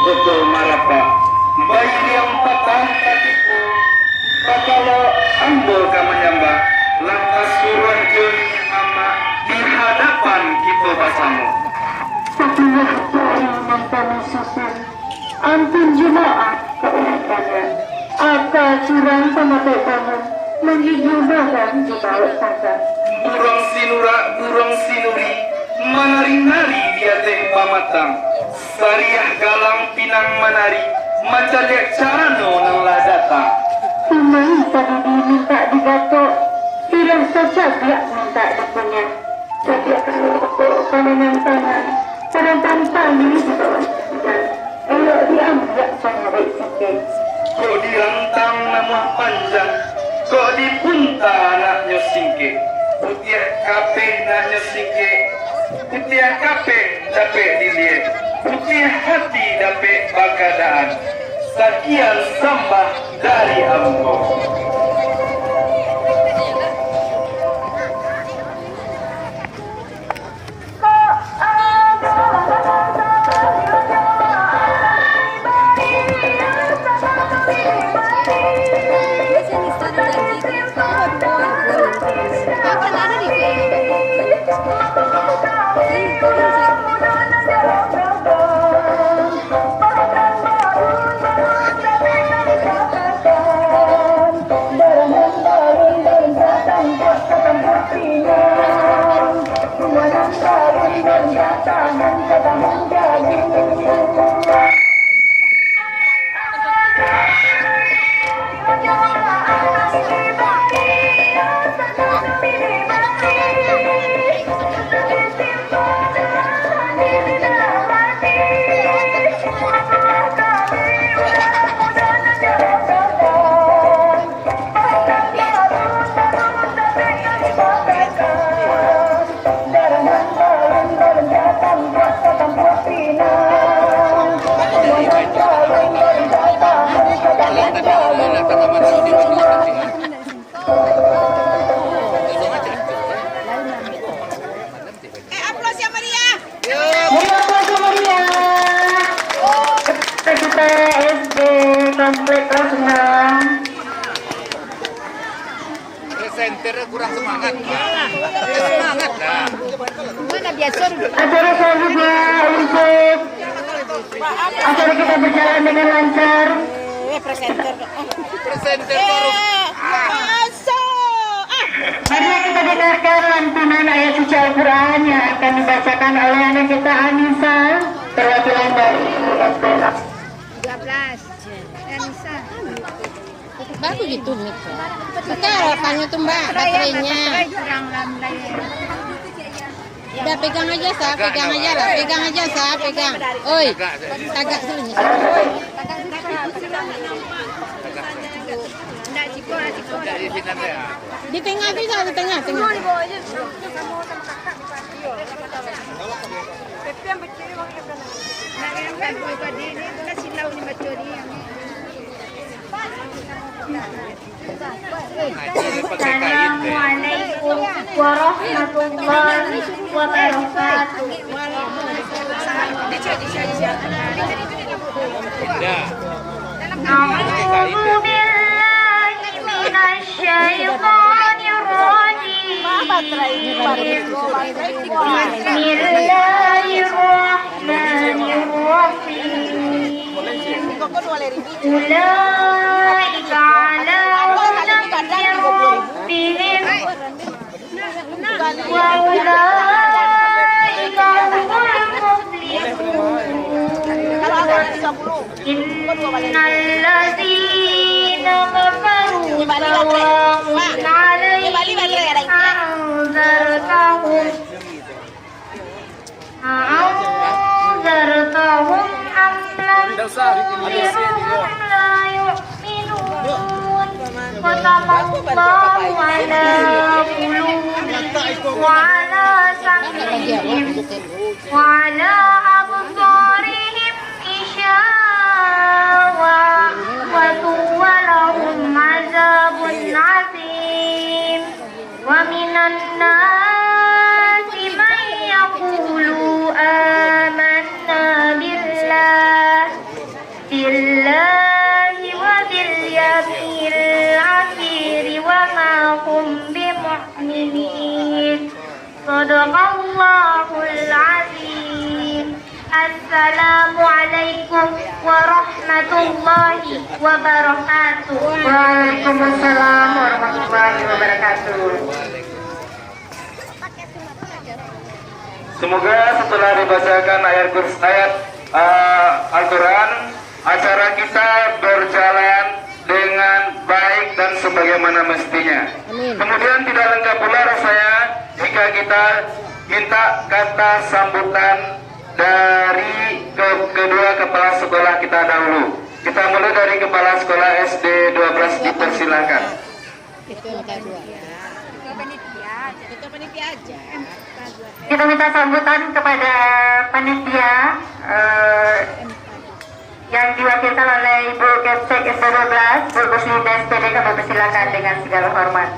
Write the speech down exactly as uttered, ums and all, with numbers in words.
Koto Marapa, bairiang patang ka tibo, bakalo ambo ka manyambah, lantas suruah jo niniak mamak di hadapan kito basamo. Satulah jari nan kami susun, ampun jo maaf ka urang banyak, aka surang pamakai bangun, manggigil barang di bawah tangga. Buruang sinurak, buruang sinuri, manari-nari di ateh pamatang. Sariah galang pinang manari, mancaliak carano nan lah datang. Pinang sadidi mintak digatok, sirah sacabiak mintak dikunyah. Sabiak rokok panangan tangan, tarantang tali di bawah pinggang, elok diambiak pangarek sikek. Kok dirantang namuah panjang, kok dipunta naknyo singkek. Putiah kapeh naknyo singkek, putiah kapeh dapek diliek, putiah hati dapek bagadaan. Sakian sambah dari ambo. Eh, aplaus yang meriah. Beri aplaus yang meriah. Kita S D Komplek Kelas enam. Presenter kurang semangat. Semangat lah. Mana biasa dulu. Acara selanjutnya untuk acara kita berjalan dengan lancar. Eh, presenter. Presenter baru. Eh, masuk. Ah. Marilah kita dengarkan lantunan ayat suci Al-Quran yang akan dibacakan oleh anak kita Anissa, perwakilan dari S D. Dua belas. Anissa. Baru gitu, Mik. Kita harapannya tuh, Mbak, baterainya. Kurang lah, Mbak. Udah, pegang aja, Sa, pegang aja lah, pegang aja, Sa, pegang. Oi, tagak dulu nih. Di tengah tu, Sa, di tengah, tengah. Assalamualaikum warahmatullahi wabarakatuh. أعوذ بالله من الشيطان الرجيم. بسم الله الرحمن الرحيم. أولئك على هدى من ربهم وأولئك هم المفلحون. إن الذين كفروا سواء عليهم أأنذرتهم أأنذرتهم أم لم تنذرهم لا يؤمنون. ختم الله على قلوبهم وعلى سمعهم وعلى أبصارهم غشاوة ولهم عذاب عظيم. ومن الناس من يقول آمنا بالله بالله وباليوم الآخر وما هم بمؤمنين. صدق الله العظيم. السلام عليكم ورحمة الله وبركاته. Waalaikumsalam warahmatullahi wabarakatuh. Semoga setelah dibacakan ayat kurs-, ayat, eh, Al-Quran, acara kita berjalan dengan baik dan sebagaimana mestinya. Amin. Kemudian tidak lengkap pula rasanya jika kita minta kata sambutan dari ke-, kedua kepala sekolah kita dahulu. Kita mulai dari kepala sekolah S D dua belas, dipersilakan. Ketua M K dua. Ketua panitia aja. Ketua panitia aja. Kita minta sambutan kepada panitia, eh, yang diwakilkan oleh Ibu Kepsek S D dua belas, Bu Rusli S P D, kami persilakan dengan segala hormat.